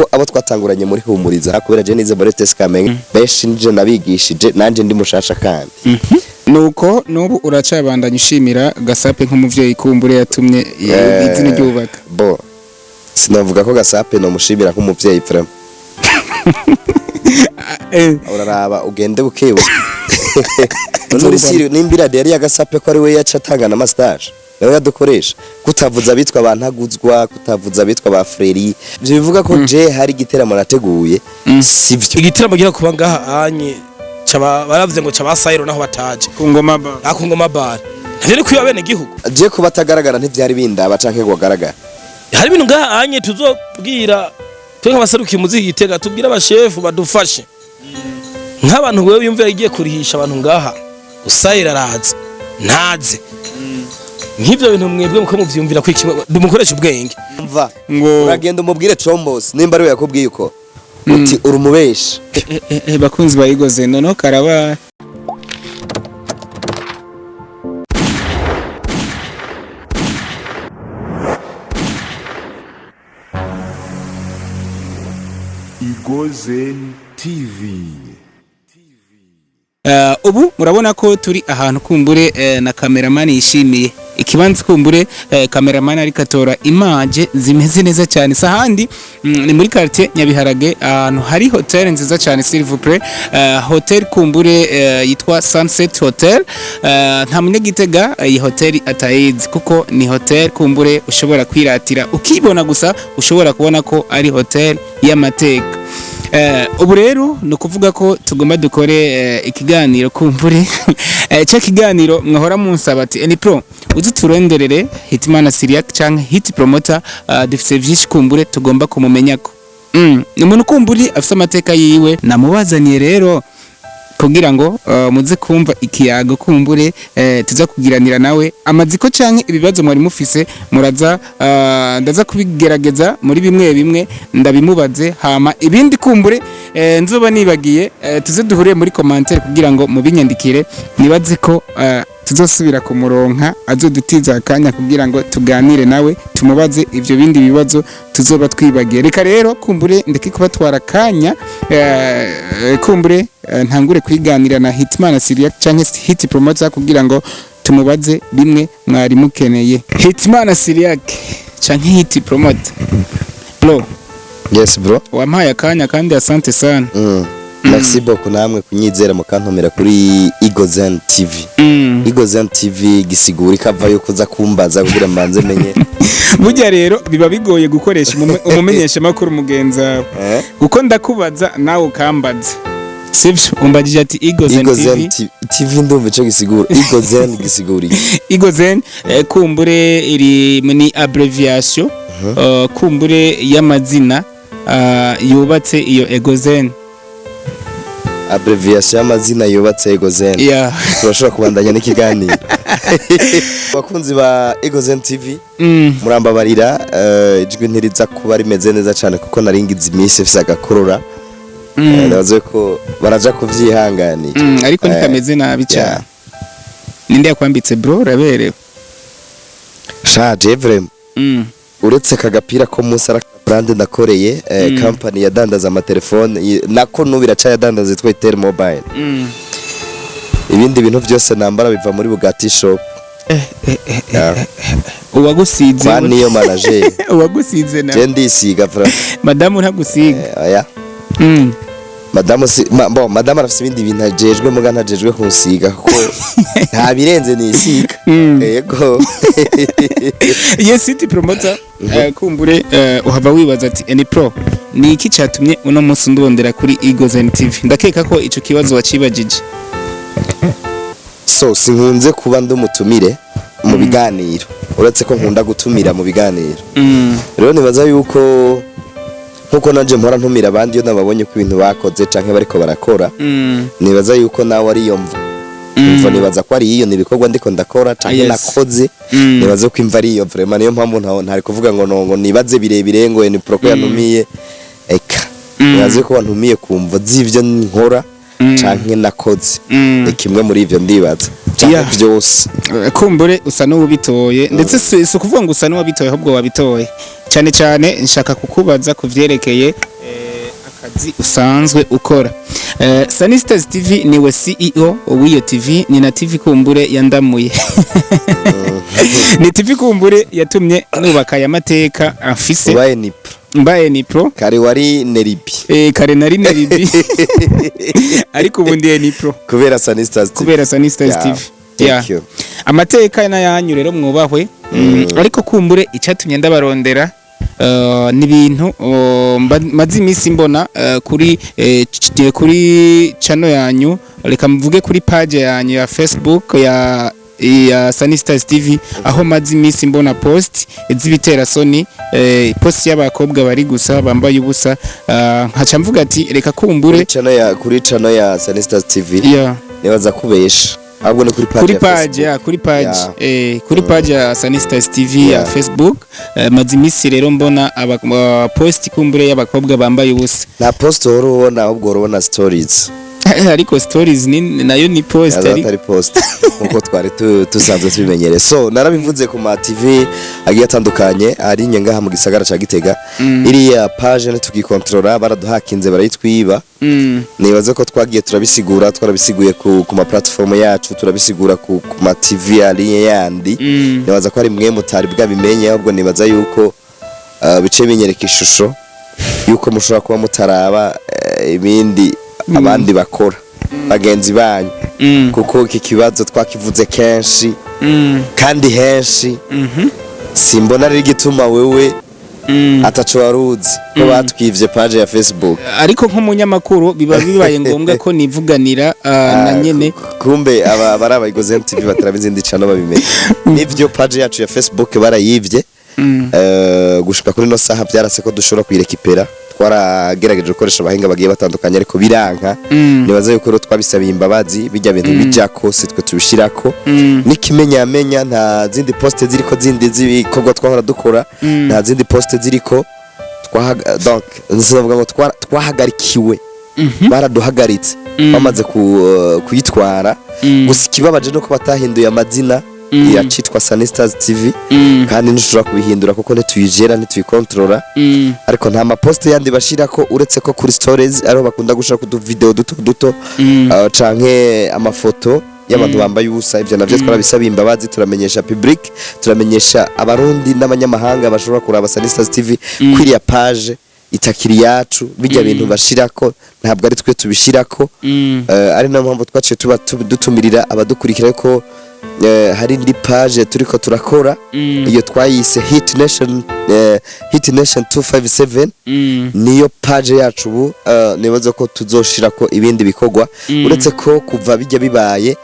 Kuko abo twatanguranye muri Humuriza, kubera je nize muri FTS Kamenge, benshi nije nabigishije, nanje ndi mushasha kandi. Nuko nubu uracabandanya ushimira Gasape nk'umuvyeyi kumbure yatumye izina ryubaka? Bo sinavuga ko Gasape no mushimira nk'umuvyeyi vraiment. Uraraba ugende bukebu muri siri nimba iradiyo yari Gasape, ko ari we yaca atanga n'ama stage, nawe yadukoresha, kutavuza abitwa ba Ntaguzwa, kutavuza abitwa ba Freri, ivyo bivuga ko je hari igiteramo nateguye, sivyo? Igiteramo gira kuba ngaha anye caba baravuze ngo caba sayiro naho bataje. Ku Ngoma Ba. Ako Ngoma Bar ntavyo ni kwiba bene gihugu. Je kuba atagaragara ntivyari bindaba canke ngo agaragara. Hari ibintu ngaha anye tuzobwira twe nk'abaserukiye umuziki Gitega, tubwire abashefu badufashe nk'abantu. Wewe yumvira igiye kurihisha abantu ngaha, usayira araza ntaze, nk'ivyo bintu mwebwe muko muvyumvira kwikimwe mukoresha ubwenge. Mva ngo uragenda umubwire Combos nimba ari we yakubwiye uko, uti uri umubeshi. Bakunzi bayigoze noneho karaba. Igozen TV. Ubu murabona ko turi ahantu kumbure na cameraman yishimiye ikibanza kumbure, cameraman ariko atora image zimeze neza cyane. Sahandi ni muri quartier Nyabiharage, ahantu hari hotel nziza cyane, s'il vous plaît. Hotel kumbure yitwa Sunset Hotel. Nta munyagitega iyi hotel atayizi, kuko ni hotel kumbure ushobora kwiratira ukibona gusa, ushobora kubona ko ari hotel y'amateka. Ubu rero ni ukuvuga ko tugomba dukore ikiganiro kumbure, cya kiganiro mwahora munsaba ati: "Eni Pro, uzi turonderere Hitimana Syriac canke Hit Promoter, dufise vyinshi kumbure tugomba kumumenyako." Ni umuntu kumburi afise amateka yiwe, namubazaniye rero kugira ngo muze kumva ikiyago kumbure tuza kugiranira nawe. Amaziko canke ibibazo mwari mufise muraza, ndaza kubigerageza muri bimwe bimwe ndabimubaze, hama ibindi kumbure nzoba nibagiye, tuze duhuriye muri commentaire kugira ngo mubinyandikire. Nibaze ko tuzosubira kumuronka, azodutiza akanya kugira ngo tuganire nawe, tumubaze ivyo bindi bibazo tuzoba twibagiye. Reka rero kumbure ndeke kubatwara akanya, kumbure ntangure kwiganira na Hitman Syria canke Hit Promoter kugira ngo tumubaze bimwe mwari mukeneye. Hitman Syriac canke Hit Promoter, bro. Yes bro. Wampaye akanya kandi asante sana. Merci beaucoup namwe kunyizera mukantumira kuri Igozen TV. Igozen TV gisigura ikava yo kuza kumbaza kugira mbanze menye. Burya rero biba bigoye gukoresha umumenyeshamakuru mugenzi wawe, kuko ndakubaza nawe ukambaza, sivyo? Umbajije ati Igozen Igozen TV. TV, ndumva ico gisigura. Igozen gisigura iki? Igozen kumbure iri ni abbreviation kumbure y'amazina yubatse iyo Egozen. Abbreviation y'amazina yubatse Egozen. Yeah. Turashobora kubandanya n'ikiganiro. Bakunzi ba Egozen TV, murambabarira, ijwi ntiriza kuba rimeze neza cyane kuko naringize iminsi mfise agakorora. Ndabaze ko baraja kuvyihanganira. Ariko ntikameze nabi cyane. Ninde yakwambitse bro? Uraberewe. Sha je vraiment, uretse aka gapira ko munsi ara brand ndakoreye, company yadandaza amatelefone, nako nubu iracayadandaza, yitwa Itel Mobile. Ibindi bintu byose nambara biva muri Bugatti Shop. Yeah. Uwagusize Kwa niyo manager. Uwagusize na Je ndisiga vraiment. Madamu ntagusiga? Oya. Madamu si bon, madamu arafise ibindi bintu ajejwe, muga ntajejwe kunsiga kuko nta birenze nisiga. Yego. Yes, Hit Promoter, kumbure uhava wibaza ati: "Eni Pro, ni iki cyatumye uno munsi ndondera kuri Eagles TV?" Ndakeka ko ico kibazo wacibajije. So sinkunze kuba ndi umutumire mu biganiro, uretse ko nkunda gutumira mu biganiro. Rero nibaza yuko nkuko nanje mpora ntumira abandi iyo nababonye ko ibintu bakoze canke bariko barakora, nibaza yuko nawe ari iyo mvo. Imvo nibaza ko ari iyo ni ibikorwa ndiko ndakora canke nakoze. Nibaza ko imva ari iyo vraiment, niyo mpamvu ntari kuvuga ngo no, ngo nibaze birebire ngo ni pro ko yantumiye, eka. Nibaze ko wantumiye kumva z'ivyo nkora canke nakoze. Ni kimwe muri ivyo ndibaza canke vyose. Kumbure usa n'uwubitoye, ndetse si ukuvuga ngo usa n'uwabitoye, ahubwo wabitoye cyane cyane. Nshaka kukubaza ku vyerekeye Akazi usanzwe ukora. Sunny Stars TV, niwe CEO w'iyo TV, ni na TV kumbure yandamuye, ni TV kumbure yatumye nubaka aya mateka afise. Ubaye ni pro. Mbaye ni pro. Kare wari neribi. Kare nari neribi, ariko ubu ndiye ni pro. Kubera Sunny Stars TV. Kubera Sunny Stars Yeah. TV. Thank you. Amateka n'ayanyu rero, mwubahwe. Ariko kumbure icyatumye ndabarondera ni ibintu maze iminsi mbona kuri channel yanyu, reka mvuge kuri page yanyu ya Facebook ya Sunny Stars TV, aho maze iminsi mbona post z'ibiterasoni, post y'abakobwa bari gusa bambaye ubusa, nkaca mvuga ati reka kumbure Kuri channel ya Sunny Stars TV? Nibaza kubesha, ahubwo ni kuri page Kuri ya page Facebook. ya kuri page kuri page ya Sunny Stars TV ya Facebook. Maze iminsi rero mbona post kumbure y'abakobwa bambaye ubusa. Nta post uhora ubona, ahubwo uhora ubona stories. Ariko stories ni nayo ni post. Yaza Ariko atari post nkuko twari tusanzwe tubimenyereye. So narabivuze ku ma TV agiye atandukanye ari ngaha mu gisagara ca Gitega, iriya page ntitugikontorora, baraduhakinze barayitwiba. Nibaze ko twagiye turabisigura, twarabisiguye ku ma platform yacu, turabisigura ku ma TV ari yandi. Nibaza ko ari mwe mutari bwabimenye, ahubwo nibaza yuko bice binyereka ishusho yuko mushobora kuba mutaraba ibindi abandi bakora, bagenzi banyu, kuko iki kibazo twakivuze kenshi kandi henshi. Simbona rero igituma wewe ataco waruzi ko batwivye page ya Facebook. Ariko nk'umunyamakuru biba bibaye ngombwa ko nivuganira na nyene. Kumbe aba bari abayigoze MTV bataraba izindi channel babimenye. Nivyo, page yacu ya Facebook barayivye. Gushika kuri no saha byarase ko dushobora kuyirekipera. Twaragerageje gukoresha abahinga bagiye batandukanye, ariko biranka. Nibaza yuko rero twabisabiye imbabazi. Bijya bintu bijako si twe tubishirako. N'ikimenyamenya, nta zindi poste ziriko zindi z'ibikorwa twahora dukora. Nta zindi poste ziriko. Donc nsibavuga ngo twahagarikiwe, baraduhagaritse bamaze kuyitwara. Gusa ikibabaje nuko batahinduye amazina, iracitwa Sunny Stars TV. Kandi ntushobora kubihindura kuko ntituyigera, ntituyikontorora. Ariko nta maposte yandi bashirako, uretse ko kuri stories ariho bakunda gushira udu video duto duto canke amafoto y'abantu bambaye ubusa. Ivyo navyo twarabisaba imbabazi, turamenyesha public, turamenyesha Abarundi n'abanyamahanga bashobora kuraba Sunny Stars TV kwiriya page itakiri yacu. Bijya bintu bashirako ntabwo ari twe tubishirako. Ari nayo mpamvu twaciye tuba dutumirira abadukurikira ko hari indi page turiko turakora. Iyo twayise Hit Nation, Hit Nation 257. Niyo page yacu ubu. Nibaza ko tuzoshirako ibindi bikorwa. Uretse ko kuva bijya bibaye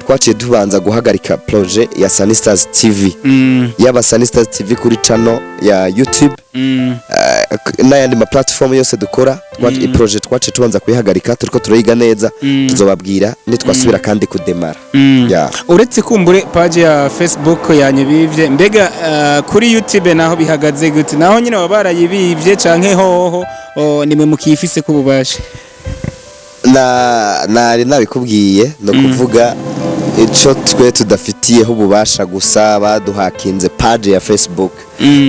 twaciye tubanza guhagarika projet ya Sunny Stars TV, yaba Sunny Stars TV kuri channel ya YouTube n'ayandi ma platform yose dukora. Projet twaciye tubanza kuyihagarika, turiko turayiga neza. Tuzobabwira nitwasubira kandi kudemara. Yeah. Uretse kumbure page ya Facebook yanyu bivye, mbega kuri YouTube naho bihagaze gute? Naho nyine baba barayibivye canke hoho nimwe mukiyifise ko ububasha? Na nari nabikubwiye, no kuvuga ico twe tudafitiyeho ububasha, gusa baduhakinze page ya Facebook.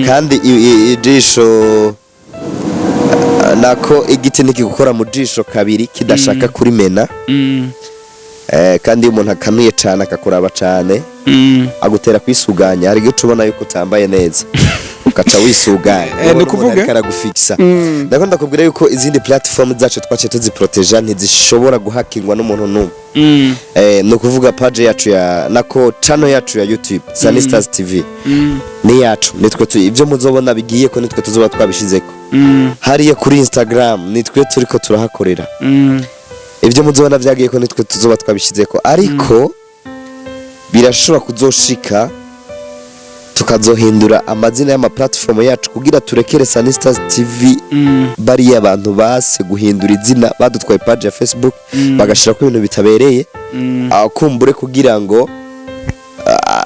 Kandi ijisho nako igiti ntikigukora mu jisho kabiri kidashaka kurimena. Kandi iyo umuntu akanuye cane akakuraba cane, agutera kwisuganya. Hari igihe uca ubona yuko utambaye neza, ugaca wisuganya. Ni Ubona umuntu ukuvuga? ariko aragufikisa. Ndakunda kubwira yuko izindi platform zacu twaciye tuziproteja, ntizishobora guhakingwa n'umuntu n'umwe. Ni ukuvuga page yacu ya nako channel yacu ya YouTube Sunny Stars TV ni yacu, nitwe ibyo muzobona bigiye ko nitwe tuzoba twabishizeko. Hariya kuri Instagram nitwe turiko turahakorera. Ibyo muzobona byagiye ko nitwe tuzoba twabishizeko, ariko birashobora kuzoshika tukazohindura amazina y'ama platform yacu kugira turekere Sunny Stars TV. Bariya abantu base guhindura izina, badutwaye page ya Facebook, bagashirako ibintu bitabereye. Kumbure kugira ngo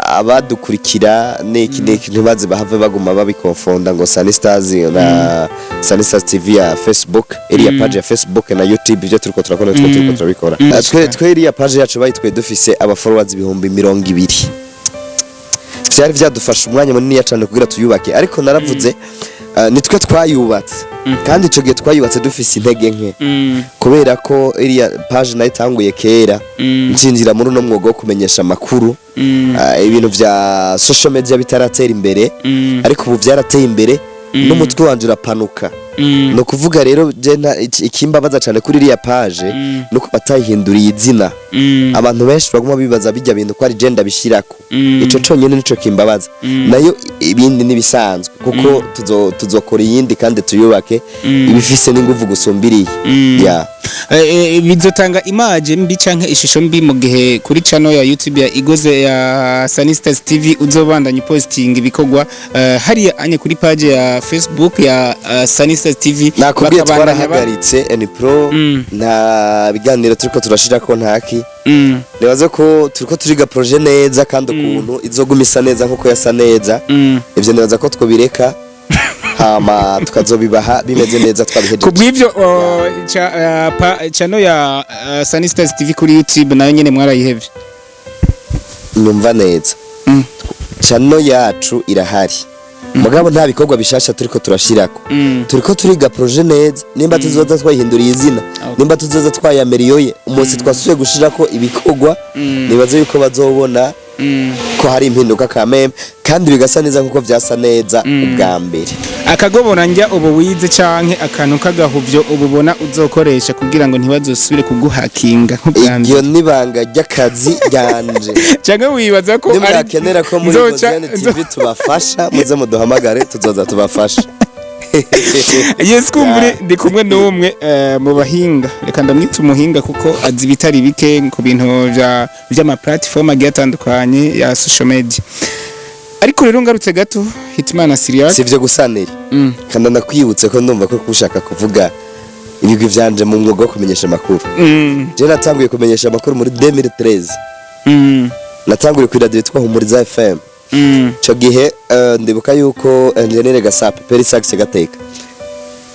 abadukurikira niki niki ntibaze bahave baguma babikonfonda ngo Sunny Stars na Sunny Stars TV ya Facebook, iriya page ya Facebook na YouTube, ibyo turiko turakora twe turiko turabikora. Twe iriya page yacu bayitwaye dufise aba followers 20,000. Vyari vyadufasha umwanya munini cyane kugira tuyubake, ariko naravuze Nitwe twayubatse, kandi ico gihe twayubatse dufise intege nke, kubera ko iriya page nayo itanguye kera ncinjira muri uno mwuga wo kumenyesha amakuru, ibintu vya social media bitaratera imbere, ariko ubu vyarateye imbere n'umutwe wanje urapanuka. Ni ukuvuga rero je ikimbabaza cyane kuri iriya page nuko batayihinduriye izina. Abantu benshi baguma bibaza bijya bintu ko ari je ndabishirako. Ico conyene nico kimbabaza, nayo ibindi nibisanzwe, kuko tuzokora iyindi kandi tuyubake ibifise n'inguvu gusumba iriya ya. Bizotanga image mbi canke ishusho mbi mu gihe kuri channel ya YouTube ya Igoze ya Sanistas TV uzobandanya posting ibikorwa hariya anye kuri page ya Facebook ya Sanistas TV. Nakubwiye, bakabandanya twarahagaritse Npro. Nta biganiro turiko turashirako, ntaki. Nibaze ko turiko turiga projet neza kandi ukuntu izoguma isa neza nkuko yasa neza. Ivyo nibaza ko twobireka, hama tukazobibaha bimeze neza twabihejeje. Kubw'ivyo channel ya Sanistas TV kuri YouTube nayo nyene mwarayihevye? Nyumva neza. Channel yacu irahari, mugabo nta bikorwa bishasha turiko turashirako. Turiko turiga projet neza, nimba tuzoza twayihinduriye izina, nimba tuzoza twayameliyoye. Umunsi twasubiye gushirako ibikorwa, nibaze yuko bazobona ko hari impinduka kameme kandi bigasa neza nkuko vyasa neza ubwa mbere. Akagobora njya ubu wize canke akantu k'agahuvyo ubu ubona uzokoresha kugira ngo ntibazosubire kuguhakinga nk'ubwa Iryo mbere? nibanga ry'akazi ryanje. Canke wibaza ko ari Nimwakenera ko muri Goziane TV tubafasha, muze muduhamagare, tuzoza tubafasha. Yes, kumbure ndi kumwe n'umwe mu bahinga, reka ndamwita umuhinga kuko azi ibitari bike ku bintu vya vy'ama platform agiye atandukanye ya social media. Ariko rero ngarutse gato, Hitimana Siriac. Si ivyo gusanira. Kandi ndakwibutse ko ndumva ko ushaka kuvuga ibigwi vyanje mu mwuga wo kumenyesha amakuru. Je natanguye kumenyesha amakuru muri 2013. Natanguriye ku radio yitwa Humuriza FM. Ico gihe ndibuka yuko Engineer Gasape Perisax Gateka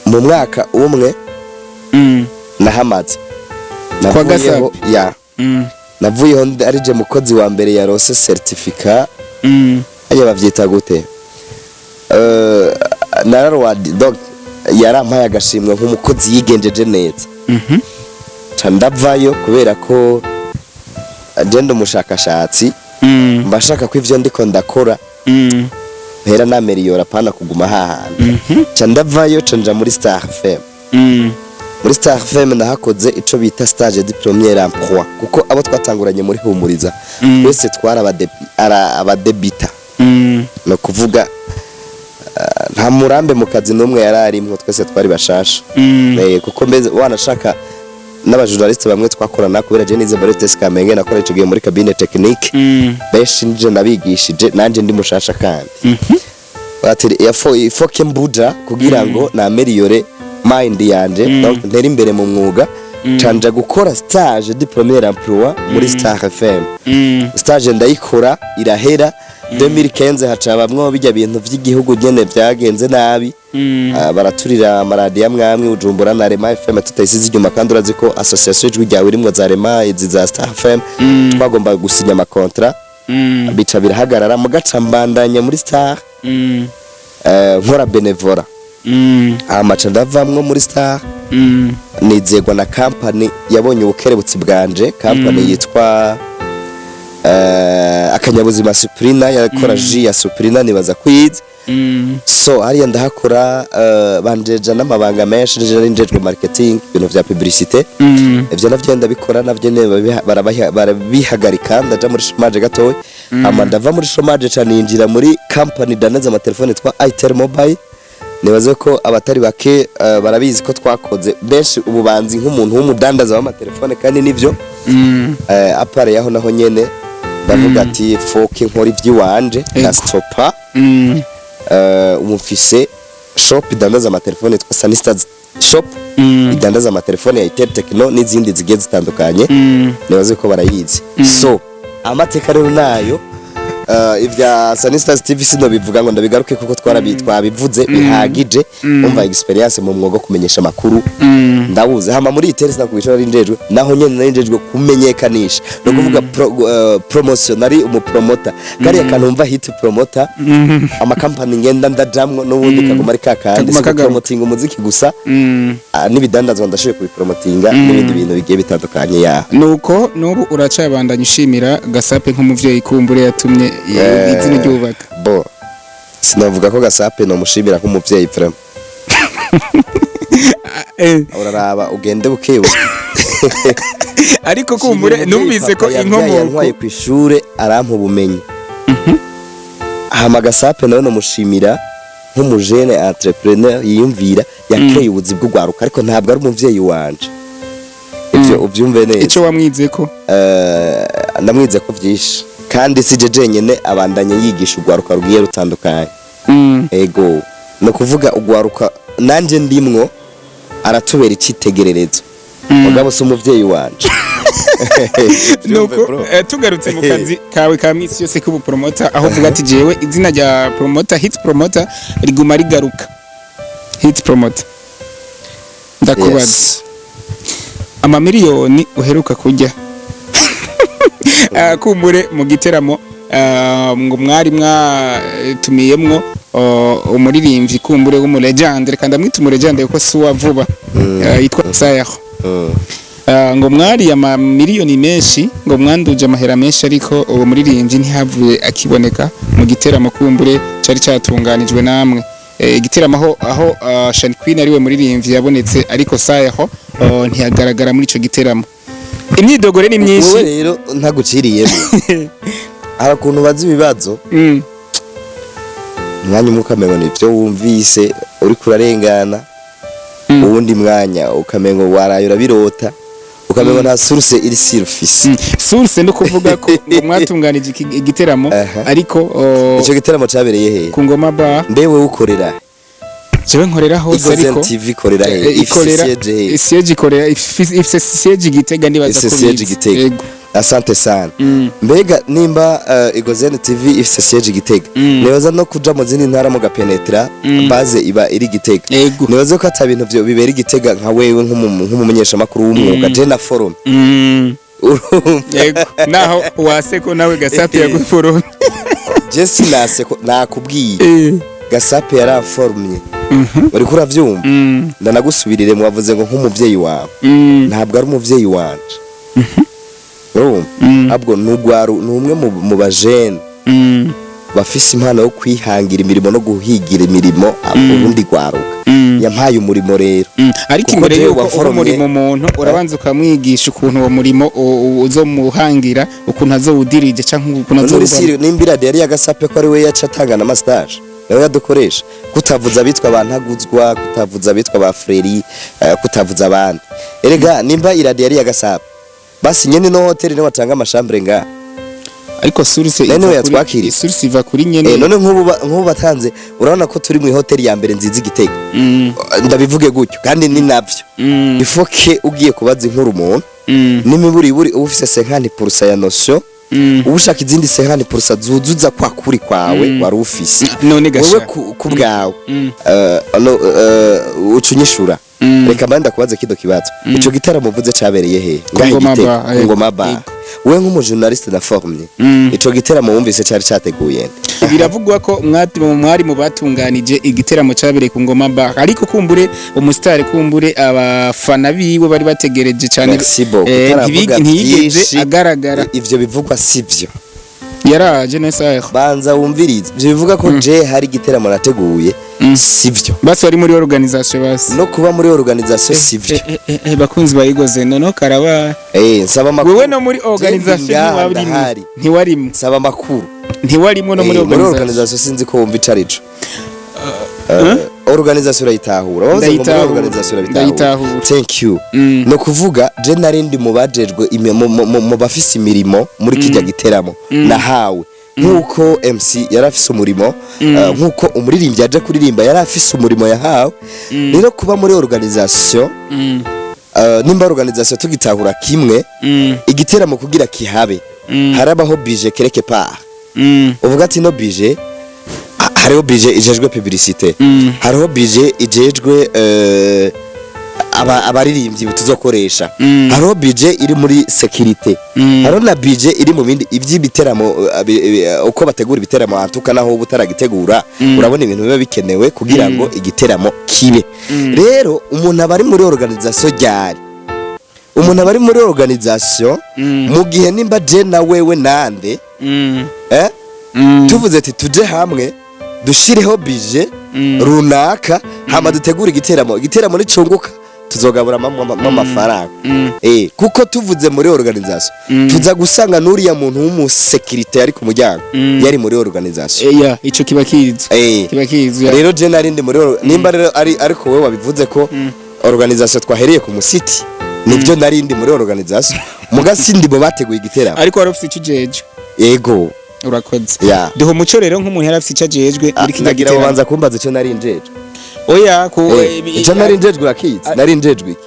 mu mwaka umwe nahamaze. Kwa Navuyeho Gasape? ya. Navuyeho ari je mukozi wa mbere yarose certificat. Hajya bavyita gute? Nararwadi, donc yarampaye agashimwe nk'umukozi yigenjeje neza. Ca ndavayo kubera ko je ndi umushakashatsi, mba nshaka ko ivyo ndiko ndakora mpera nameliyora, pana kuguma hahandi. Ca ndavayo, ca nja muri Star FM. Muri Star FM nahakoze ico bita stage de premier emploi, kuko abo twatanguranye muri Humuriza wese twari abadebita. No kuvuga nta murambe mu kazi n'umwe yari arimwo, twese twari bashasha. Kuko mbeze wanashaka n'abajournaliste bamwe twakorana, kubera je nize muri ETS Kamenge, nakora ico gihe muri cabine technique, benshi nje nabigishije, nanje ndi mushasha kandi. Bati ifoke mbuja kugira ngo nameliyore mind yanje, donc ntere imbere mu mwuga, canja gukora stage de premier emploi muri Star FM. Stage ndayikora irahera 2015, haca bamwe bijya bintu vy'igihugu nyene vyagenze nabi. Baraturira amaradiyo amwe amwe, Bujumbura na Rema FM tutayisize inyuma, kandi urazi ko association Ijwi Ryawe irimwo za Rema, izi za Star FM, twagomba gusinya amakontra, bica birahagarara. Mugaca mbandanya muri Star, nkora bénévolat. Amaca ndavamwo muri Star, nizegwa na company yabonye ubukerebutsi bwanje, company yitwa Akanyabuzima Suprina, yakora jus ya Suprina, nibaza kwize. So hariya ndahakora, banjeja n'amabanga menshi, nje njejwe marketing, ibintu vya publicité. Ivyo navyo ndabikora, navyo nyene barabihagarika, ndaja muri chômage gatoya. Hama ndava muri chômage, ca ninjira muri company dandaza amatelefone yitwa Itel Mobile. Nibaze ko abatari bake barabizi ko twakoze, benshi ubu banzi nk'umuntu w'umudandaza w'amatelefone, kandi nivyo. Apare yaho naho nyene ndavuga ati foke nkora ivy'iwanje, ndastopa. Ubu mfise shop idandaza amatelefone yitwa Sunny Shop, idandaza amatelefone ya Itel, Tecno n'izindi zigiye zitandukanye. Nibaze ko barayizi. So amateka rero nayo. Ibya Sunny Stars TV sino bivuga ngo ndabigaruke, kuko twabivuze bihagije. Umva, experience mu mwuga wo kumenyesha amakuru ndawuzi. Hama muri itere sinakubwiye nari njejwe, naho nyene nari njejwe kumenyekanisha, no kuvuga promotion, nari umupromoter. Kariya kantu umva hit promoter, amakampani ngenda ndajamwo n'ubundi kaguma ari kakandi. Kaguma Si kagaruka. promoting umuziki gusa, n'ibidandazwa ndashoboye kubipromotinga n'ibindi bintu bigiye bitandukanye ya. Nuko nubu uracabandanya ushimira Gasape nk'umuvyeyi kumbure yatumye izina ryubaka? Bo sinavuga ko Gasape nomushimira nk'umuvyeyi vraiment. Uraraba ugende bukebuke. Ariko kumbure numvise ko inkomoko Yantwaye ku ishure, arampa ubumenyi. Hama Gasape nawe nomushimira nk'umujene entrepreneur yiyumvira, yakreye ubuzi bw'ugwaruka, ariko ntabwo ari umuvyeyi wanje, ivyo uvyumve neza. Ico wamwize ko? Ndamwize ko vyinshi, kandi si je jenyene, abandanya yigisha ugwaruka rugiye rutandukanye. Ego, no kuvuga ugwaruka nanje ndimwo, aratubera icyitegererezo, mugabo si umuvyeyi wanje. Nuko tugarutse mu kazi kawe ka misi yose k'ubupromota, aho uvuga ati jewe izina rya promoter, hit promoter, riguma rigaruka, hit promoter, ndakubaza, amamiliyoni uheruka kurya, kumbure mu giteramo, ngo mwari mwatumiyemwo umuririmbyi kumbure w'umulegende, reka ndamwita umulegende kuko si uwa vuba, yitwa Sayaho. Ngo mwari amamiliyoni menshi, ngo mwanduje amahera menshi, ariko uwo muririmbyi ntihavuye akiboneka mu giteramo kumbure cari catunganijwe namwe. Igiteramo aho Shan Queen ariwe muririmbyi yabonetse, ariko Sayaho ntiyagaragara muri ico giteramo. Imyidogo rero ni myinshi. Wowe rero ntaguciriyemo, hari ukuntu ubaza ibibazo, umwanya umwe ukamengo ni ibyo wumvise uriko urarengana, uwundi mwanya ukamengo waraye urabirota, ukamengo nta source iri sûre ufise. Source no kuvuga ko ngo mwatunganije igiteramo, ariko Ico giteramo cabereye hehe? Ku Ngoma Bar. Mbe wewe ukorera? Jewe nkorera hose. Igozen Ariko TV ikorera hehe? Ifise ikorera siège hehe? Siège ikorera, ifise siège Gitega, ndibaza Ifise ko siège bizi. Gitega. Yego. Asante sana. Mbega nimba Igozen TV ifise siège Gitega, nibaza no kuja mu zindi ntara mugapenetra, base iba iri Gitega. Yego. Nibaza ko ata bintu vyo bibera i Gitega, nka wewe nk'umumenyeshamakuru w'umwuga, je na forum, urumva? Yego, naho waseko nawe Gasape yaguforomye. Je sinase ko nakubwiye, Gasape yaramforumye, uriko uravyumva? Ndanagusubirire, mwavuze ngo nk'umuvyeyi wawe, ntabwo ari umuvyeyi wanje, urumva? Ahubwo nugwaru ni umwe mu bajene bafise impano yo kwihangira imirimo no guhigira imirimo urundi rwaruka. Yampaye umurimo rero. Ariko Kuko imbere jewe yuko uha waforomye- umurimo umuntu, urabanza ukamwigisha ukuntu uwo murimo uzomuhangira, ukuntu azowudirije canke ukuntu Muri azowuvamo. siri nimba iradiyo yari yagasape, ko ari we yaca atanga na mastage, nawe yadukoresha, kutavuza abitwa ba Ntaguzwa, kutavuza abitwa ba Freri, kutavuza abandi. Erega nimba iradiyo yari yagasape, basi nyene no hoteli niwe watanga amashambure ngaha. Ariko source None iva we kuri yatwakiriye. Source iva kuri nyene. None nk'ubu batanze, urabona ko turi mu hoteli ya mbere nziza i Gitega. Ndabivuge gutyo kandi ni navyo. Ifoke ugiye kubaza inkuru umuntu, n'imiburiburi uba ufise 50% ya notion, uba ushaka izindi 50% zuzuza kwa kuri kwawe wari ufise None wewe gasha ku bwawe. No, uca unyishura. Reka mbande ndakubaze kino kibazo: ico gitaramo uvuze cabereye he? Ngahe? Ngoma Gitega. Bar, Ku yego, Ngoma Bar. yego. Wewe nk'umujournaliste na formye, ico giteramo wumvise cari categuye nde? Biravugwa ko mwari mu batunganije igiteramo cyabereye ku Ngoma Bar, ariko kumbure umusitari, kumbure abafana biwe bari bategereje cyane, Merci beaucoup. Utaravuga ntiyigeze vyinshi, agaragara. Ivyo bivugwa sivyo. Yaraje nesa. Banza wumvirize, ivyo bivuga ko je hari igiteramo nateguye, sivyo. Basi wari muri organisation basi? No kuba muri organisation sivyo. Bakunzi bayigoze, noneho karaba. Nsaba amakuru. Wewe no muri organisation Je ndi ngaha, ntiwarimo? ndahari. Ntiwarimo? Nsaba amakuru. Ntiwarimo no muri Muri organisation? organisation sinzi ko wumva ico arico. Organisation urayitahura? Wavuze ngo muri Ndayitahura. organisation urabitahura? Ndayitahura. Thank you. No kuvuga je nari ndi mu bajejwe mu bafise imirimo muri kijya giteramo nahawe, nkuko MC yari afise umurimo, nkuko umuririmbyi yaje kuririmba yari afise umurimo yahawe. Rero kuba muri organisation, nimba organisation tugitahura kimwe, igiteramo kugira kihabe harabaho budget quelque part. Uvuga ati no budget, hariho budget ijejwe publicité, hariho budget ijejwe abaririmbyi tuzokoresha, hariho budget iri muri sécurité, hariho na budget iri mu bindi iby'ibiteramo, uko bategura ibiteramo antuka naho uba utaragitegura, urabona ibintu biba bikenewe kugira ngo igiteramo kibe. Rero umuntu aba ari muri organisation ryari? Umuntu aba ari muri organisation mu gihe nimba je na wewe nande tuvuze ati tuje hamwe dushireho budget runaka, hama dutegure igiteramo, igiteramo nicunguka tuzogabura amafaranga. Kuko tuvuze muri organisation, tuza gusanga n'uriya muntu w'umusekirite yari ku muryango yari muri organisation. Ya, ico kiba kizwi. Kiba kizwi, ya. Rero je narindi muri nimba rero ari, ariko wowe wabivuze ko organisation twahereye ku musiti, nivyo, narindi muri organisation, muga sindi bo bateguye igiteramo. Ariko wari ufise ico ujejwe? Yego. Urakoze. Ya. Duha umuco rero nk'umuntu yari afise ico ajejwe muri kirya Nagira giteramo. ubanza kumbaza ico nari njejwe. Oya, ku Ico nari njejwe urakizi? Nari njejwe iki?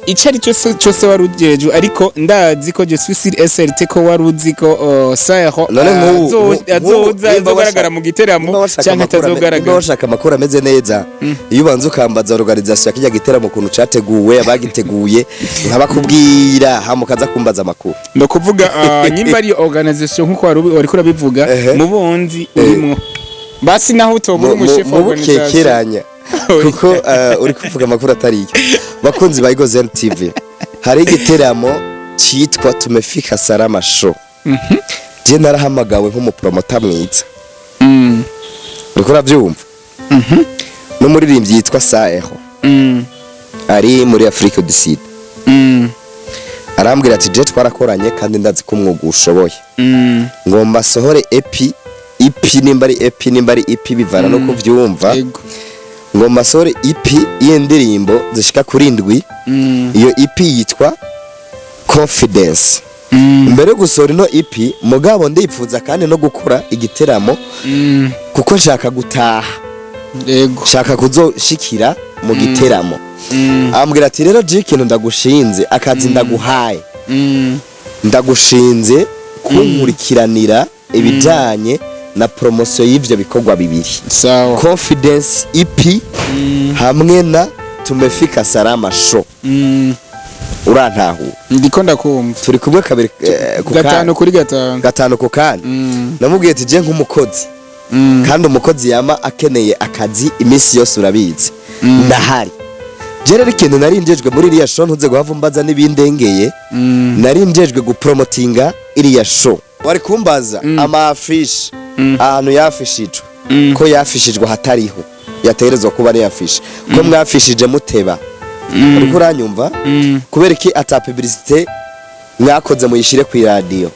Ico ari cyo cyose wari ujejwe, ariko ndazi ko je suis sur SRT ko wari uzi ko Saho None azoza nimba azogaragara mu giteramo nimba washaka canke nimba atazogaragara. washaka amakuru ameze neza, iyo ubanza ukambaza organisation ya kirya giteramo, ukuntu categuwe, abagiteguye, nkabakubwira, hama ukaza kumbaza amakuru. Ndakuvuga nyimba ari organisation nkuko wari wariko urabivuga, mu bonzi urimwo basi naho utobura umushefu wa mu organisation. Bukekeranya, kuko uri kuvuga amakuru atariyo. Bakunzi ba Egozen TV, hari igiteramo cyitwa Tumefika Salama Show. Je narahamagawe nk'umupromota mwiza, uriko uravyumva, n'umuririmbyi yitwa Saeho ari muri Afrique du Sud. Arambwira ati je twarakoranye kandi ndazi ko umwuga ushoboye, ngomba sohore EP, EP nimba ari EP, nimba ari EP, bivana no kuvyumva. Ngomba sohore EP y'indirimbo zishika kuri 7. Iyo EP yitwa Confidence. Mbere yo gusohora ino EP, mugabo ndipfuza kandi no gukora igiteramo, kuko nshaka gutaha, nshaka kuzoshikira mu giteramo. Ambwira ati rero je ikintu ndagushinze, akazi ndaguhaye, ndagushinze kunkurikiranira ibijanye na promotion y'ivyo bikorwa bibiri, Confidence EP hamwe na Tumefika Salama Show. Urantahura? Ndiko ndakumva. Turi kumwe kabiri ku gatanu kandi. Kuri gatanu. Gatanu ku kandi. Namubwiye ati je nk'umukozi, kandi umukozi yama akeneye akazi iminsi yose, urabizi, ndahari. Je rero ikintu nari njejwe muri iriya show, ntuze guhava umbaza n'ibindengeye, nari njejwe gupromotinga iriya show. Wari kumbaza ama affiche, ahantu yafishijwe, ko yafishijwe hatariho yategerezwa kuba ari affiche, ko mwafishije muteba, uriko uranyumva? Kubera iki ata publicité mwakoze muyishire ku iradiyo?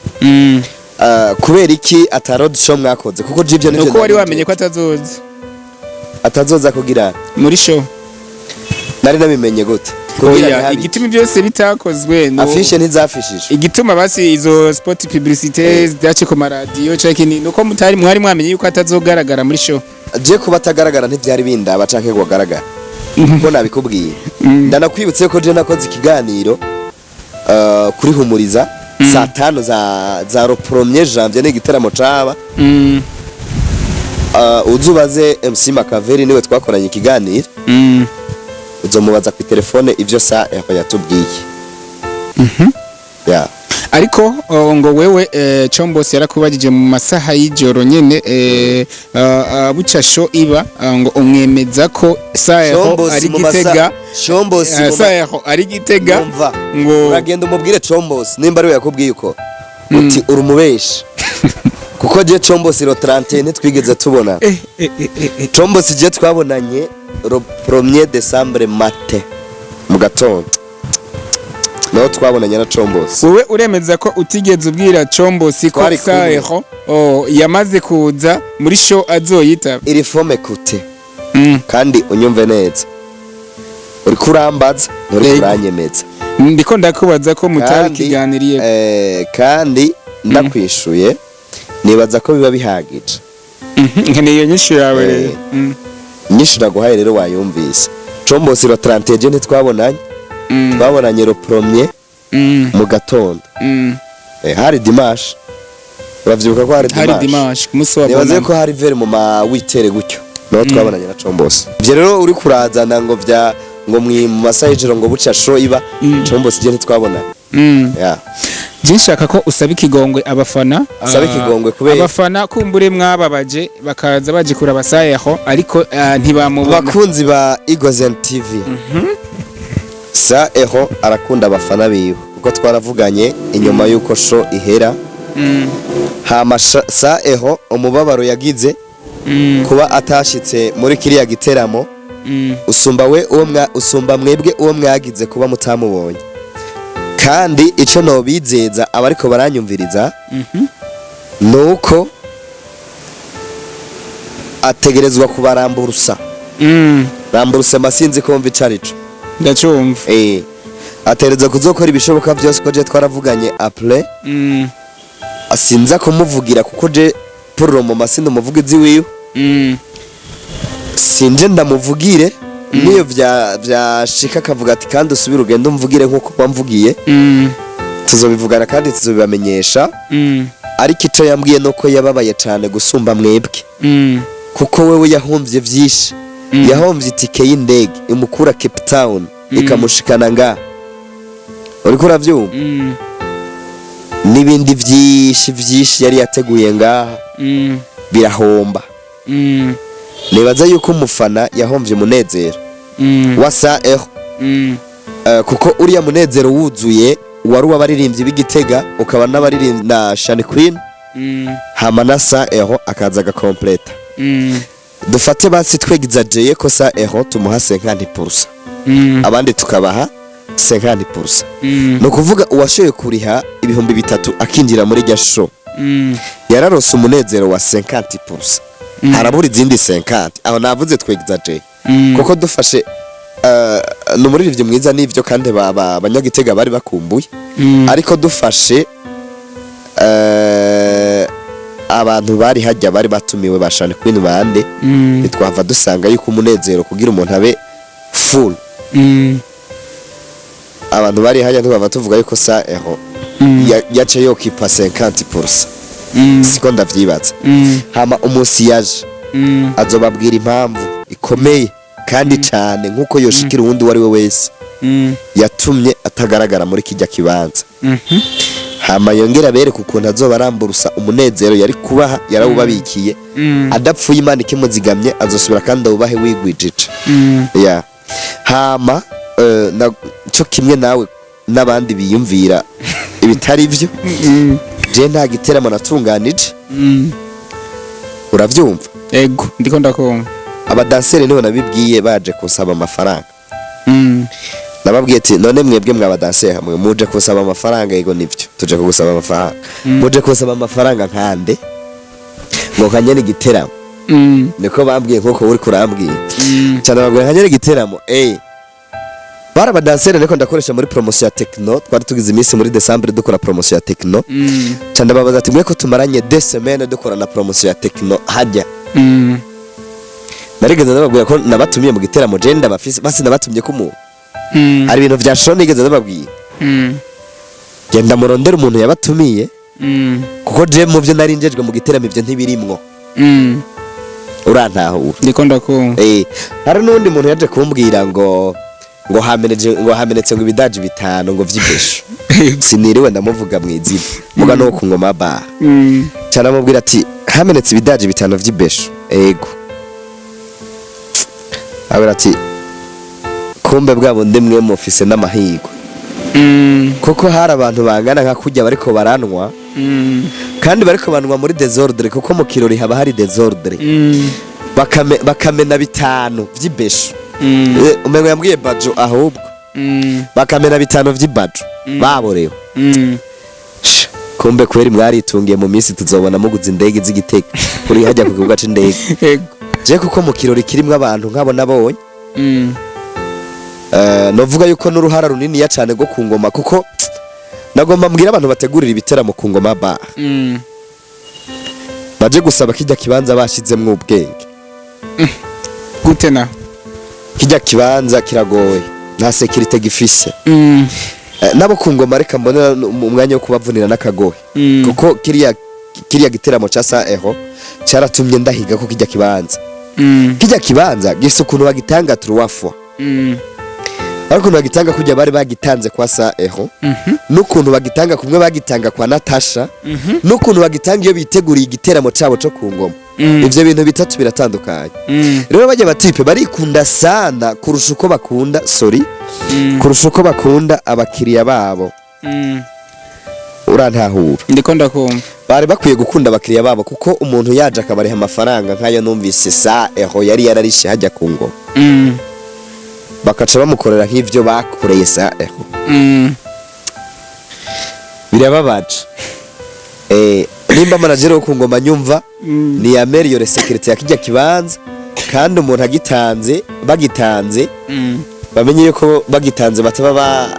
Kubera iki ata road show mwakoze? Kuko jivyo nivyo Nuko wari nari wamenye ko atazoza. Atazoza kugira muri show. Nari nabimenye gute? Kugira Oya, ntihabe igituma byose bitakozwe affiche ntizafishijwe. Igituma basi izo spot publicité zidace ku maradiyo canke ni nuko mutari mwari mwamenye yuko atazogaragara muri show. Je kuba atagaragara ntivyari bindaba canke ngo agaragara, kuko nabikubwiye. Ndanakwibutse ko je nakoze ikiganiro kuri Humuriza saa 5 za le premier janvier n'igiteramo caba. Uzubaze MC Makaveri, niwe twakoranye ikiganiro. Uzomubaza ku telefone ivyo sa yatubwiye. Ya. Ariko ngo wewe Chombos yarakubajije mu masaha y'ijoro nyene buca show iba, ngo umwemeza ko Saeho Chombos ari mu masa- Gitega. Chombos Saeho ari Gitega. Numva. Ngo Uragenda umubwire Chombos, nimba ari we yakubwiye uko, uti uri umubeshi, kuko je Chombos le 31 ntitwigeze tubona. Chombos je twabonanye le 1er décembre matin, mu gatondo, naho twabonanye na Chombos. Wewe uremeza ko utigeze ubwira Chombos ko Twari kumwe. Saeho yamaze kuza muri show azoyitaba? Iri fome kute, kandi unyumve neza, uriko urambaza, nturi Yego. kuranyemeza. Ndiko ndakubaza ko mutari kiganiriye. Kandi ndakwishuye, nibaza ko biba bihagije. Nkeneye iyo nyishu yawe rero. Nyinshi naguhaye rero wayumvise. Combos le 31 ntitwabonanye. Twabonanye le premier mu gatondo. Hari dimanche. Uravyibuka ko hari Hari dimanche? Dimanche, ku munsi wa Nibaze bonane. ko hari vers mu ma 8h gutyo naho twabonanye na Combos. Ivyo rero uri kurazana ngo vya ngo mu masaha y'ijoro, ngo buca show iba, Combos je ntitwabonanye. Yeah. Je nshaka ko usaba ikigongwe abafana. Usaba ikigongwe kubera? Abafana kumbure mwababaje, bakaza baje kuraba Sayeho, ariko ntibamubona. Abakunzi ba Igozen TV, sa eho arakunda abafana biwe, kuko twaravuganye inyuma y'uko show ihera. Hama sa eho umubabaro yagize kuba atashitse muri kiriya giteramo usumba we uwo usumba mwebwe uwo mwagize kuba mutamubonye. Kandi ico nobizeza abariko baranyumviriza nuko ategerezwa kubaramburusa. Ramburusa masinzi ko mva icarico. Ndacumva. Ategerezwa kuzokora ibishoboka byose, ko je twaravuganye après. Sinza kumuvugira, kuko je pour le moment sindi umuvugizi wiwe. Sinje ndamuvugire, niyo vya vyashika akavuga ati kandi usubire ugende umvugire nkuko wamvugiye, tuzobivugana kandi tuzobibamenyesha. Ariko ico yambwiye nuko yababaye cane gusumba mwebwe, kuko wewe yahomvye vyinshi. Yahomvye itike y'indege imukura Cape Town ikamushikana nga, uriko uravyumva? N'ibindi vyinshi vyinshi yari yateguye ngaha birahomba. Nibaza yuko umufana yahomvye umunezero wa sa eho, kuko uriya munezero wuzuye wari uw'abaririmbyi b'Igitega, ukaba n'abaririmbyi na Shani Queen, hama na sa eho akaza agakompleta. Dufate basi twegizajeye ko sa eho tumuha 50%, abandi tukabaha 50%. Ni ukuvuga uwashoboye kuriha 3000 akinjira muri rya show yararose umunezero wa 50%, harabura izindi 50. Aho navuze twegizajeye, kuko dufashe ni umuririmbyi mwiza n'ivyo, kandi abanyagitega bari bakumbuye. Ariko dufashe abantu bari hajya bari batumiwe ba Shani Queen bande, ntitwava dusanga yuko umunezero kugira umuntu abe full, abantu bari hajya ntibava tuvuga yuko sa eho yaca yokipa 50%. Siko ndavyibaza. Hama umunsi yaje azobabwira impamvu ikomeye kandi cyane nkuko yoshikira uwundi uwo ari we wese yatumye atagaragara muri kijya kibanza. Hama yongera abereke ukuntu azoba aramburusa umunezero yari kubaha yarawubabikiye. Adapfuye, Imana ikimuzigamye, azosubira kandi awubahe wigwijije. Ya hama cyo kimwe nawe n'abandi biyumvira ibitari byo, je nta giteramo natunganije. Uravyumva? Ego, ndiko ndakumva. Abadanseri nibo nabibwiye baje kunsaba amafaranga. Nababwiye ati: "None mwebwe mwabadanseri hamwe muje kunsaba amafaranga?" "Yego nivyo, tuje kugusaba amafaranga." "Muje kunsaba amafaranga nkande?" Ngo "Kanye igiteramo." Niko bambwiye nkuko uri kurambwiye. Cyane babwira nkanye igiteramo. Bari abadanseri niko ndakoresha muri promotion ya Techno. Twari tugize iminsi muri December dukora promotion ya Techno. Cyane ndababaza ati: "Mwe ko tumaranye des semaines dukora na promotion ya Techno hajya?" Narigeze ndababwira ko nabatumiye mu giteramo? Je ndabafise basi nabatumye ko umuntu hari ibintu vya show nigeze ndababwiye? Genda murondere umuntu yabatumiye, kuko je mu byo nari njejwe mu giteramo ivyo ntibirimwo. Urantahura? Ndiko ndakumva. Hari n'undi muntu yaje kumbwira ngo hameneje, ngo hamenetse ngo ibidaji bitanu ngo vy'ibesho. Siniriwe ndamuvuga mu izina, muga no ku ngoma bar. Cyane amubwira ati: "Hamenetse ibidaji bitanu vy'ibesho?" "Ego." Abira ati: "Kumbe bwa bundi mwe mufise n'amahirwe, kuko hari abantu bangana nka kurya bariko baranwa, kandi bariko banwa muri désordre, kuko mu kirori haba hari désordre, bakamena bitanu vy'ibesho." Umengo yambwiye bajo ahubwo. Bakamena bitanu vy'ibajo baborewe. Sha, kumbe kweri mwaritungiye, mu minsi tuzobona muguze indege z'Igitega kuri hajya ku kibuga c'indege. Je kuko mu kirori kirimwo abantu nkabo nabonye, novuga yuko n'uruhara runiniya cane rwo ku ngoma, kuko nagomba mbwira abantu bategurira ibiteramo ku ngoma bar, baje gusaba kijya kibanza bashizemwo ubwenge. Gute na? Kijya kibanza kiragoye, nta sécurité gifise. Nabo ku ngoma reka mbonera umwanya wo kubavunira n'akagohe, kuko kiriya Kiriya giteramo ca sa eho cyaratumye ndahiga ko kijya kibanza, kijya kibanza gifise ukuntu bagitanga trois fois, ariko ukuntu bagitanga kujya bari bagitanze kwa sa eho, n'ukuntu bagitanga kumwe bagitanga kwa Natasha, n'ukuntu bagitanga iyo biteguriye igiteramo cabo co ku ngoma, ivyo bintu bitatu biratandukanye. Rero bajya ba type barikunda sana kurusha uko bakunda, sorry, kurusha uko bakunda abakiriya babo. Urantahura? Ndiko ndakumva. Bari bakwiye gukunda abakiriya babo, kuko umuntu yaje akabariha amafaranga nk'ayo numvise sa eho yari yararishe hajya ku ngoma, bakaca bamukorera nk'ivyo bakoreye sa eho, birababaje. Nimba manager wo ku ngoma nyumva, ni améliore sécurité ya kijya kibanza, kandi umuntu agitanze, bagitanze, bamenye yuko bagitanze bataba ba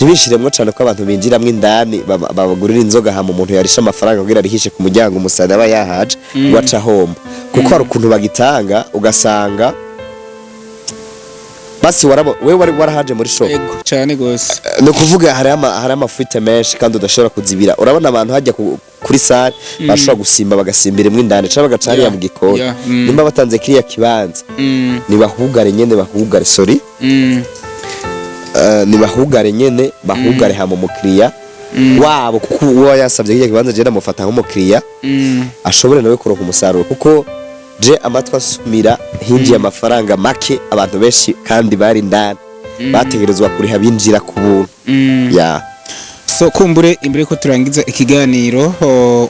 ntibishiremwo cane ko abantu binjiramwo indani, babagurira inzoga, hama umuntu yarisha amafaranga kugira arihishe ku muryango, umusada aba yahaje ngo aca ahomba, kuko hari ukuntu bagitanga ugasanga basi warabo wewe wari warahaje muri shop. Ego, cyane gose. Ni ukuvuga hari ama fuites menshi kandi udashobora kuzibira. Urabona abantu hajya kuri salle bashobora gusimba, bagasimbira imwe indani cyangwa bagaca hariya mu gikoni. Nimba batanze kiriya kibanza, nibahugare nyene, bahugare, sorry, nibahugare nyene, bahugare, hama umukiriya wabo, kuko uwo yasabye kiriya kibanza je ndamufata nk'umukiriya, ashobore nawe kuronka umusaruro, kuko je amatwi asumira hinjiye amafaranga make, abantu benshi kandi bari indani bategerezwa kuriha binjira ku buntu. Ya. So kumbure imbere ko turangiza ikiganiro,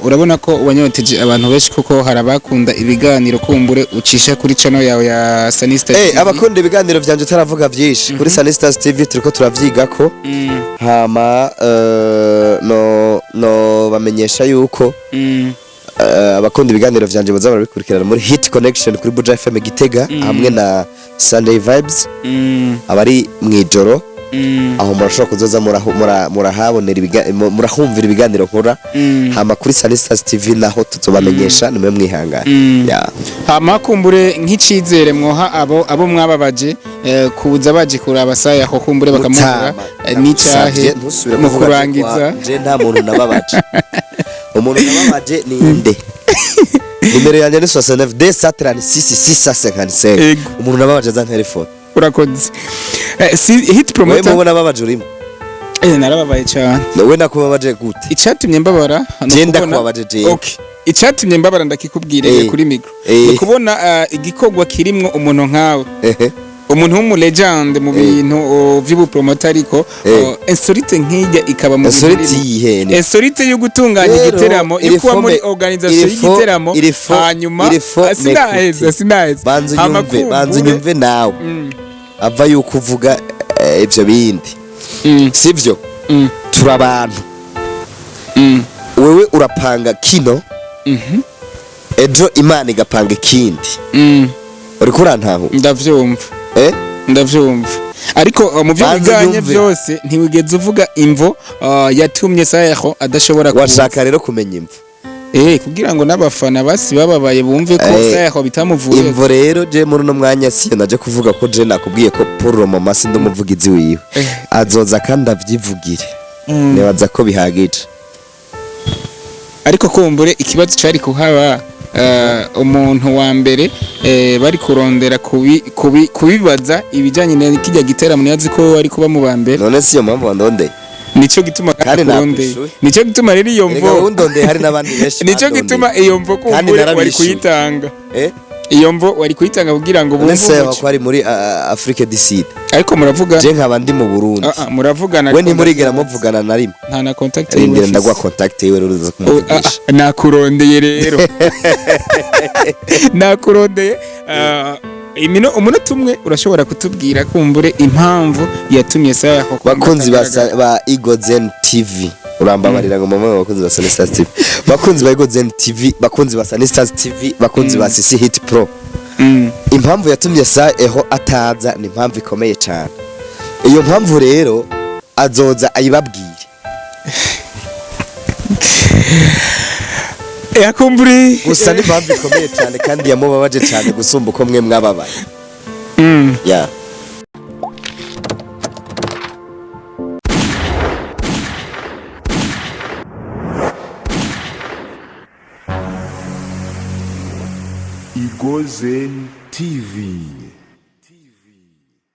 urabona ko wanyoteje abantu benshi, kuko hari abakunda ibiganiro kumbure ucisha kuri channel yawe ya Sanista TV. Abakunda ibiganiro vyanje, taravuga vyinshi kuri Sanistas TV, turiko turavyigako. Hama no bamenyesha yuko abakunda ibiganiro vyanje baza barabikurikirana muri Hit Connection kuri Buja FM Gitega, hamwe na Sunday Vibes, abari mwijoro. Aho murashobora kuzoza murahabonera murahumvira ibiganiro nkora. Hama kuri Sanistas TV naho tuzobamenyesha, nimwe mwihangana. Ya. Hama kumbure nk'icizere mwoha abo mwababaje, kuza baje kuraba saya ko kumbure bakamubura, Mutama, n'icahe ndagusavye ntusubire mu kuvuga kurangiza? Je nta muntu nababaje. Umuntu nababaje ni nde? Nimero yanjye ni 69 236 655. Ego. Umuntu nababaje azan telefone. Urakoze. Si hit Wewe promoter. mubona babaje urimo? Narababaye cyane. Wewe nakubabaje gute? Icatumye mbabara ni Je ukubona- ndakubabaje jewe. Okay. Icatumye mbabara ndakikubwira kuri micro. Ni ukubona igikorwa kirimwo umuntu nkawe, umuntu w'umu légende mu bintu vy'ubupromota, ariko insolite nk'ijya ikaba mu bintu Insolite birimo. yihe ni? Insolite yo gutunganya Rero, igiteramo, yo iri kuba muri organisation y'igiteramo, hanyuma il faut sinaheza m'écouter. sinaheza. Banza Hama unyumve, banza unyumve nawe. Ava yuko uvuga ivyo bindi, sivyo? Turi abantu. Wewe urapanga kino, ejo Imana igapanga ikindi. Uriko urantahu? Ndavyumva. Eh? Ndavyumva, ariko mu byo Banza biganye unyumve. byose ntiwigeze uvuga imvo yatumye Sayaho adashobora kuza. Washaka rero kumenya imvo? Kugira ngo n'abafana basi bababaye bumve ko Sayaho bitamuvuye. Imvo rero je muri uno mwanya siyo naje kuvuga, ko je nakubwiye ko pour le moment sindi umuvugizi wiwe. Azoza kandi avyivugire. Nibaza ko bihagije. Ariko kumbure ikibazo cari kuhaba, umuntu wa mbere bari kurondera kubibaza ibijanye na kijya giteramo, niyazi ko ari kuba mu ba mbere. None siyo mpamvu wandondeye? Nico gituma Kandi nakurondeye. nakwishuye. Nico gituma rero iyo Erega mvo wowe undondeye, hari n'abandi benshi nico bandondeye. gituma iyo mvo Kandi kumbure wari narabishuye. kuyitanga. Eh? Iyo mvo wari kuyitanga kugira ngo None bumve se umuco. ko ari muri Afrique du Sud, Ariko muravuga. je nkaba ndi mu Burundi? Ah, ah, muravugana We ariko ntimurigera ndavyumva. muvugana na rimwe. Nta na contact yiwe Rindira mfise. ndaguha contact yiwe rero uza Oh, kumuvugisha. ah, nakurondeye rero, nakurondeye. Umunota umwe, urashobora kutubwira kumbure impamvu yatumye Sayaho Bakunzi ba Igozen TV, urambabarira ngo mama, bakunzi ba Sunny Stars TV, bakunzi ba Igozen TV, bakunzi ba Sunny Stars TV, bakunzi ba CC Hit Pro, impamvu yatumye sa eho ataza ni impamvu ikomeye cyane. Iyo mpamvu rero azoza ayibabwire. Yakumbure. Gusa ni impamvu ikomeye cyane kandi yamubabaje cyane gusumba uko mwe mwababaye. Ya. Gozen TV.